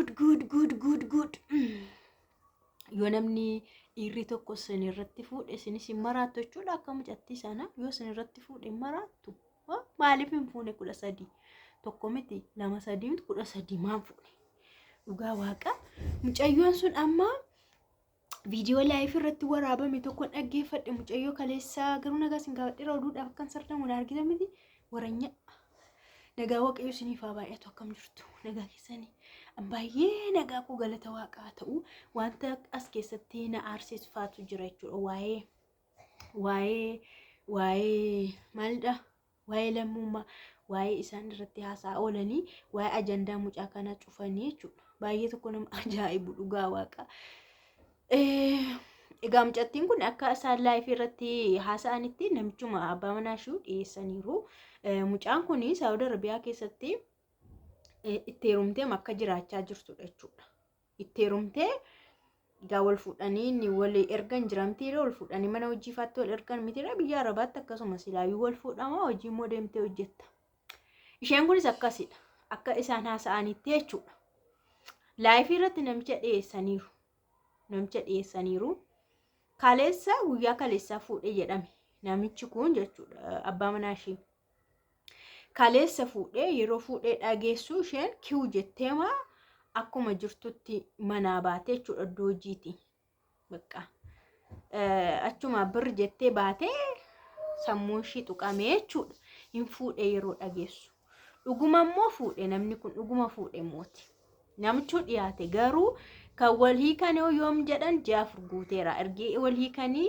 Good, good, good, good, good. Yoo namni dhiirri tokko isin irratti fuudhe isinis hin maraattu jechuudha akka mucattii sana yoo isin irratti fuudhe hin maraattu. Maaliif hin fuune 13? Tokko miti, lama, sadii miti, 13 maan fuune? Dhugaa waaqa mucayyoon sun amma viidiyoo live irratti waraabame tokkon dhaggeeffadhe. Mucayyoo kaleessaa garuu nagaa isin gaafadheera. Oduudhaaf akkan sardamu na argita miti waranya. Nagaa waaqayyo isiniif haa baay'atu. Akkam jirtu? Nagaa keessanii? An baay'ee nagaa koo, galata waaqaa ta'u. Wanta as keessatti na aarseesfaatu jira jechuudha. Waa'ee maalidha? Waa'ee lammummaa, waa'ee isaan irratti haasaa oolanii, waa'ee ajandaa mucaa kanaa cufanii jechuudha. Baay'ee tokko nama ajaa'ibu, dhugaa waaqa. Egaa mucattiin kun akka isaan live irratti haasa'anitti namichuma abbaa manaa ishuu dhiyeessaniiru. Mucaan kun Saawud Arabiyaa keessatti itti heerumtee akka jiraachaa jirtudha jechuudha. Itti heerumtee egaa wal fuudhanii inni wal ergan jiramtiidha, wal fuudhanii mana hojii faatti wal ergan mitiidha. Biyya Arabaatti akkasuma silaayyuu wal fuudhama, hojii immoo deemtee hojjetta. Isheen kunis akkasidha. Akka isaan haasa'anitti jechuudha. Live irratti namicha dhiyeessaniiru. Namicha dhiyeessaniiru. Kaleessa, guyyaa kaleessaa fuudhe jedhame. Namichi kun jechuudha abbaa manaa ishee. Kaleessa fuudhee, yeroo fuudhee dhageessu isheen kiw jetteema akkuma jirtutti manaa baate jechuudha iddoo hojiiti. Bakka achuma bir jettee baatee sammuun ishii tuqamee jechuudha. Hin fuudhee yeroo dhageessu. Dhuguma immoo fuudhe, namni kun dhuguma fuudhe mooti. Namichu dhiyaate garuu kan wal hiikan yoom jedhan ji'a 4 guuteera. Ergee wal hiikanii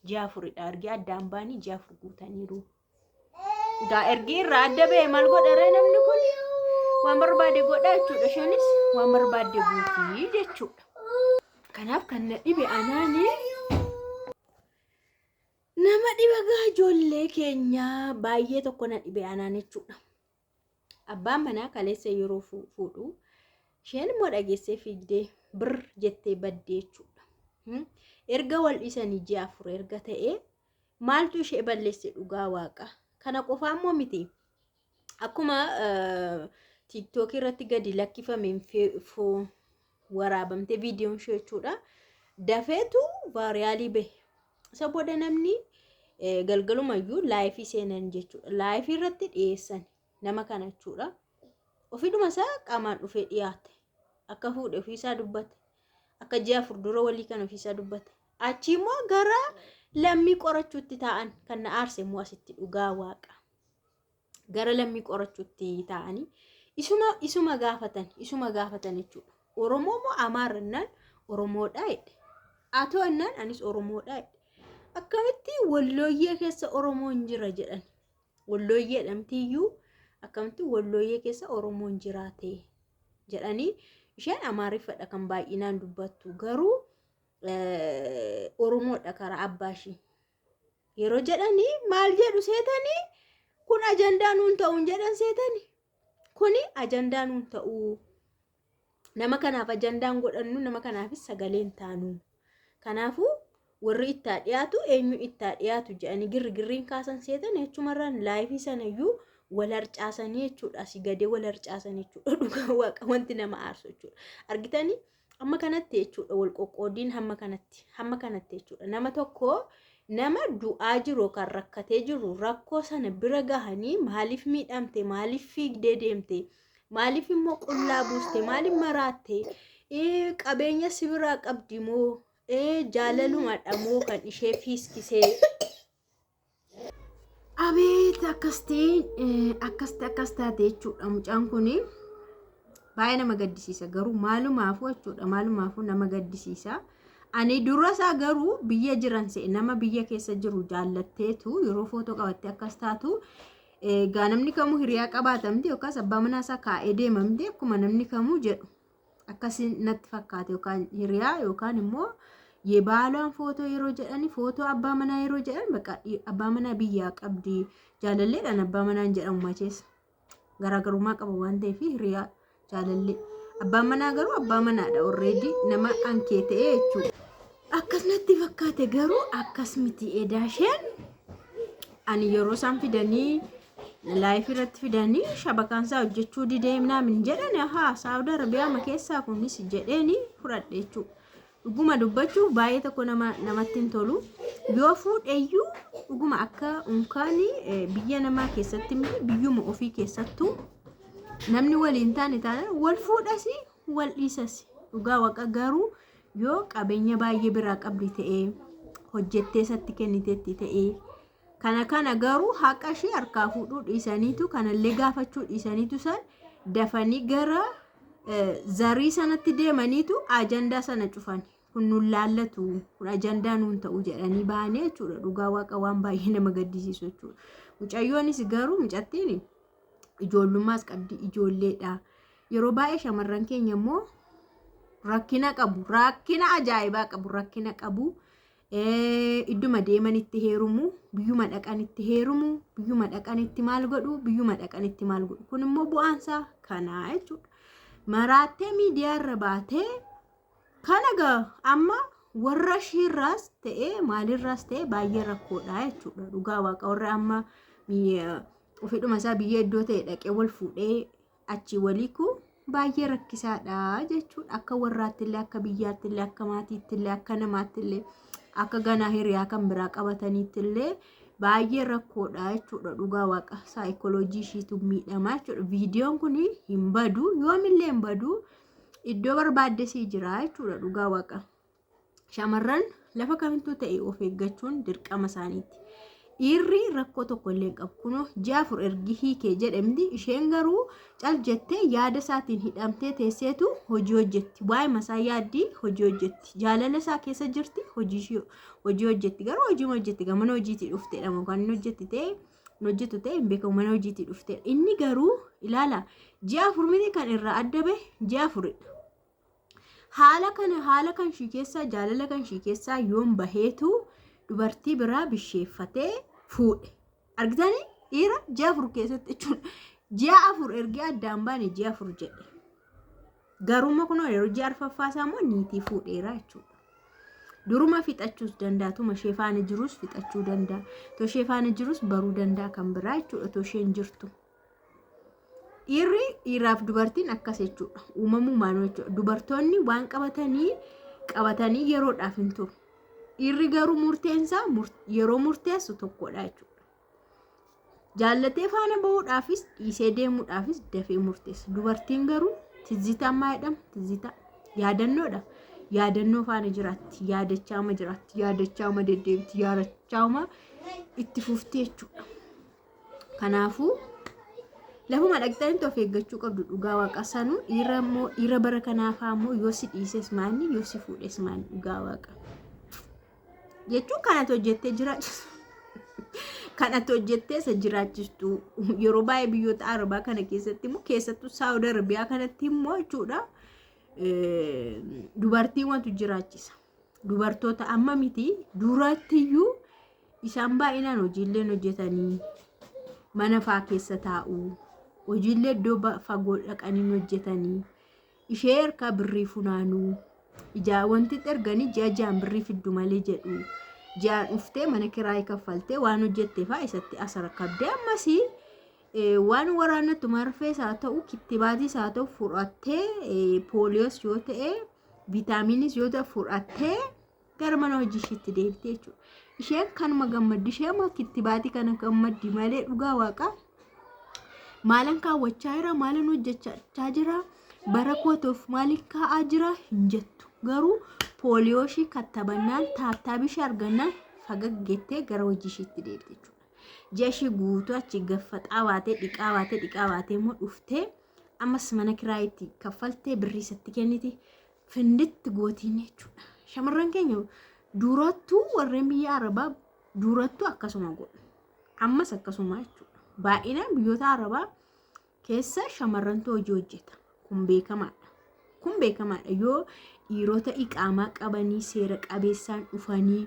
ji'a 4dha. Ergee addaan baanii ji'a 4 guutaniiru. Egaa ergi irraa adda ba'e maal godha ree namni kun? Waan barbaade godha jechuudha. Isheenis waan barbaadde guutii jechuudha. Kanaaf kan na dhibe anaani nama dhiba gaa ijoollee keenyaa baay'ee tokko na dhibe anaan jechuudha. Abbaan manaa kaleessa yeroo fuudhu isheen immoo dhageessee fiigdee bir jettee baddee jechuudha. Erga wal dhiisanii ji'a 4 erga ta'ee maaltu ishee balleesse, dhugaa waaqa? Kana qofaa immoo miti. Akkuma TikTokii irratti gadi lakkifameen waraabamtee viidiyoon ishee jechuudha. Dafeetu viral bahe. Isa booda namni galgalumayyuu live seenan jechuudha. Live irratti dhiyeessan nama kana jechuudha. Ofiidhuma isaa qaamaan dhufee dhiyaate. Akka fuudhe ofiisaa dubbate. Akka ji'a 4 dura walii kan ofiisaa dubbate. Achi immoo gara lammii qorachuutti taa'an. Kan na aarse immoo asitti, dhugaa waaqa. Gara lammii qorachuutti taa'anii isuma gaafatan, isuma gaafatan jechuudha. Oromoo moo Amaara jennaan Oromoodha jedhe. Atoo jennaan anis Oromoodha jedhe. Akkamitti Wallooyyee keessa Oromoon jira jedhan. Wallooyyee jedhamtiyyuu akkamitti Wallooyyee keessa Oromoon jiraate jedhanii. Isheen Amaariffadha kan baay'inaan dubbattu, garuu Oromoodha karaa abbaa ishii. Yeroo jedhanii maal jedhu seetanii? Kun ajandaa nuun ta'uun jedhan seetanii. Kuni ajandaa nuun ta'uu. Nama kanaaf ajandaan godhannu, nama kanaafis sagaleen taanu. Kanaafuu warri ittaa dhiyaatu eenyu ittaa dhiyaatu jedhanii girri girriin kaasan seetan. Achumarraan live sanayyuu wal harcaasanii jechuudha. Asii gadee wal harcaasan jechuudha. Dhugaa waaqa wanti nama aarsu jechuudha. Argitanii amma kanatti jechuudha, wal qoqqoodiin hamma kanatti, hamma kanatti jechuudha. Nama tokko, nama du'aa jiru kan rakkatee jiru, rakkoo sana bira gahanii maaliif miidhamte, maaliif fiigdee deemte, maaliif immoo qullaa buuste, maaliif maraatte, qabeenya si biraa qabdi moo jaalalumadha moo kan ishee fiiskisee? Abeet, akkasti akkasti akkas taate jechuudha mucaan kuni. Baay'ee nama gaddisiisa garuu, maalumaafuu jechuudha, maalumaafuu nama gaddisiisa. Ani dura isaa garuu biyya jiran se'e, nama biyya keessa jiru jaallatteetu yeroo footoo qabattee akkas taatu. Egaa namni kamuu hiriyaa qabaatamti yookaas abbaa manaa isaa kaa'ee deemamti akkuma namni kamuu jedhu. Akkasi natti fakkaate, yookaan hiriyaa yookaan immoo yebaalaan footoo yeroo jedhani, footoo abbaa manaa yeroo jedhan, bakka abbaa manaa biyyaa qabdi, jaalalleedhaan abbaa manaan jedhamu macheessa. Garaagarummaa qaba waan ta'eef hiriyaa, jaalallee. Abbaan manaa garuu abbaa manaadha, already nama ankee ta'e jechuudha. Akkas natti fakkaate garuu akkas miti edaa isheen. Ani yeroo isaan fidanii Live irratti fidanii shabakaan isaa hojjechuu didee minaamin jedhan haa Saawud Arabiyaa ma keessaa kunis jedheeni fudhadhe jechuudha. Dhuguma dubbachuuf baay'ee tokko nama namatti hin tolu. Yoo fuudheyyuu dhuguma akka unkaan biyya namaa keessatti miti biyyuma ofii keessattuu namni waliin taane taanaan wal fuudhas wal dhiisas. Dhugaa waqa garuu yoo qabeenya baay'ee biraa qabdi ta'ee hojjettee isatti kenniteetti ta'ee kana kana garuu haqa ishee harkaa fuudhuu dhiisaniitu kanallee gaafachuu dhiisaniitu san dafanii gara zarii sanatti deemaniitu ajandaa sana cufan. Kun nun laallatu, kun ajandaa nuun ta'u jedhanii bahanii jechuudha. Dhugaa waaqa waan baay'ee nama gaddisiisu jechuudha. Mucayyoonis garuu mucattiin ijoollummaas qabdi ijoolleedha. Yeroo baay'ee shamarran keenya immoo rakkina qabu, rakkina ajaa'ibaa qabu, rakkina qabu. Idduma deemanitti heerumu, biyyuma dhaqanitti heerumu, biyyuma dhaqanitti maal godhu, biyyuma dhaqanitti maal godhu. Kun immoo bu'aansaa kanaa jechuudha. Maraattee miidiyaarra baatee kana gaa amma warra ishiirraas ta'ee maalirraas ta'ee baay'ee rakkoodha jechuudha. Dhugaa waaqa warra amma ofidhuma isaa biyya iddoo ta'e dhaqee wal fuudhee achi waliiku baay'ee rakkisaadha jechuudha. Akka warraattillee, akka biyyaattillee, akka maatiittillee, akka namaattillee, akka ganaa hiriyaa kan biraa qabataniittillee baay'ee rakkoodha jechuudha. Dhugaa waaqa saayikoloojii ishiitu miidhama jechuudha. Viidiyoon kun hin badu, yoomillee hin badu, iddoo barbaadde sii jira jechuudha. Dhugaa waaqa. Shamarran lafa kamittuu ta'e of eeggachuun dirqama isaaniiti. Dhiirri rakkoo tokko illee hin qabu. Kunoo ji'a 4 ergi hiikee jedhamti. Isheen garuu cal jettee yaada isaatiin hidhamtee teesseetu hojii hojjetti. Waa'ee masaa yaaddii hojii hojjetti. Jaalala isaa keessa jirti hojii hojii hojjetti. Garuu hojii hojjetti gama mana hojiitii dhufteedha moo kan inni hojjetti ta'e hin hojjetu ta'e hin beekamu mana hojiitii dhufteedha. Inni garuu ilaala ji'a 4 miti kan irraa adda bahe ji'a 4dha. Haala kana haala kan ishii keessaa jaalala kan ishii keessaa yoom baheetu dubartii biraa bisheeffatee fuudhe. Argitanii dhiira ji'a 4 keessatti jechuudha. Ji'a 4 ergi addaan baane ji'a 4 jedhe. Garuma kunoo yeroo ji'a arfaffaa isaa immoo niitii fuudheera jechuudha. Duruma fixachuus danda'a. Tuma ishee faana jirus fixachuu danda'a. Too ishee faana jirus baruu danda'a kan biraa jechuudha. Too isheen jirtu. Dhiirri dhiiraaf dubartiin akkas jechuudha. Uumamumaan jechuudha. Dubartoonni waan qabatanii qabatanii yeroodhaaf hin turu. Dhiirri garuu murteensaa yeroo murteessu tokkodha jechuudha. Jaallatee faana bahuudhaafis dhiisee deemuudhaafis dafee murteessa. Dubartiin garuu tizzitaa maa jedhama? Tizzitaa yaadannoodha. Yaadannoo faana jiraatti. Yaadachaama jiraatti. Yaadachaama deddeebiti. Yaadachaama itti fufti jechuudha. Kanaafuu lafuma dhaqxanitti of eeggachuu qabdu dhugaa waaqa sanuu dhiira immoo dhiira bara kanaafaa immoo yoo si dhiises maanni yoo si fuudhes maanni dhugaa waaqa. Jechuun kanatu hojjettee jiraachisu. Kanatu hojjettee isa jiraachistu yeroo baay'ee biyyoota Arabaa kana keessatti immoo keessattuu Saawud Arabiyaa kanatti immoo jechuudha dubartiin wantu jiraachisa. Dubartoota amma miti durattiyyuu isaan baay'inaan hojiilleen hojjetanii mana faa keessa taa'u. Hojiillee iddoo fagoo dhaqanii hojjetanii ishee harkaa birrii funaanuu ijaa wanti erganii ji'a ji'aan birrii fiddu malee jedhu. Ji'aan dhuftee mana kiraayii kaffaltee waan hojjette faa isatti as rakkabdee ammasii waan waraannattu marfees haa ta'u kittibaatiis haa ta'u fudhattee pooliyoos yoo ta'e viitaamiinis yoo ta'e fudhattee gara mana hojii ishiitti deebite jechuudha. Isheen kanuma gammaddi ishee amma kittibaatii kana gammaddi malee dhugaa waaqaa maalan kaawwachaa jira maalan hojjechaa jira bara kootuuf maaliin kaa'aa jira hin jettu garuu pooliyoo ishii kattabannaan taaptaabii ishee argannaan fagaggeettee gara hojii ishiitti deebite jechuudha. Ji'a ishii guutuu achi gaffaxaa baatee dhiqaa baatee dhiqaa baatee immoo dhuftee ammas mana kiraayitti kaffaltee birrii isatti kenniti finditti gootiin jechuudha. Shamarran keenya durattuu warreen biyya Arabaa durattuu akkasuma godhu. Ammas akkasuma jechuudha. Baay'inaan biyyoota Arabaa keessa shamarrantu hojii hojjeta. Kun beekamaadha. Kun beekamaadha. Yoo dhiirota iqaamaa qabanii seera qabeessaan dhufanii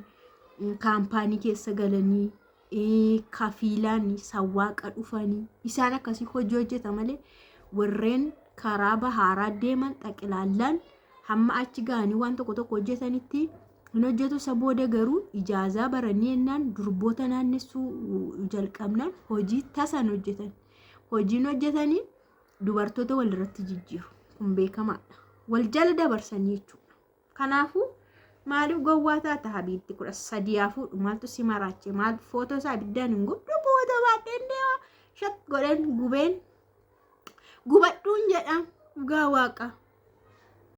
kaampaanii keessa galanii kafiilaan sawwaaqa dhufanii isaan akkasii hojii hojjeta malee warreen karaa bahaaraa deeman xaqilaallaan hamma achi ga'anii waan tokko tokko hojjetanitti Hin hojjetu isa booda garuu ijaazaa baranii jennaan durboota naannessuu jalqabnaan hojii tasan hojjetan. Hojiin hojjetanii dubartoota walirratti jijjiiru. Kun beekamaadha. Wal jala dabarsanii jechuudha. Kanaafuu maaliif gowwaa taata habiibti 13 haa fuudhu maaltu si maraache maal footoo isaa ibiddaan hin gubdu footoo baadheen deema shat godheen gubeen gubadhuun jedha dhugaa waaqa.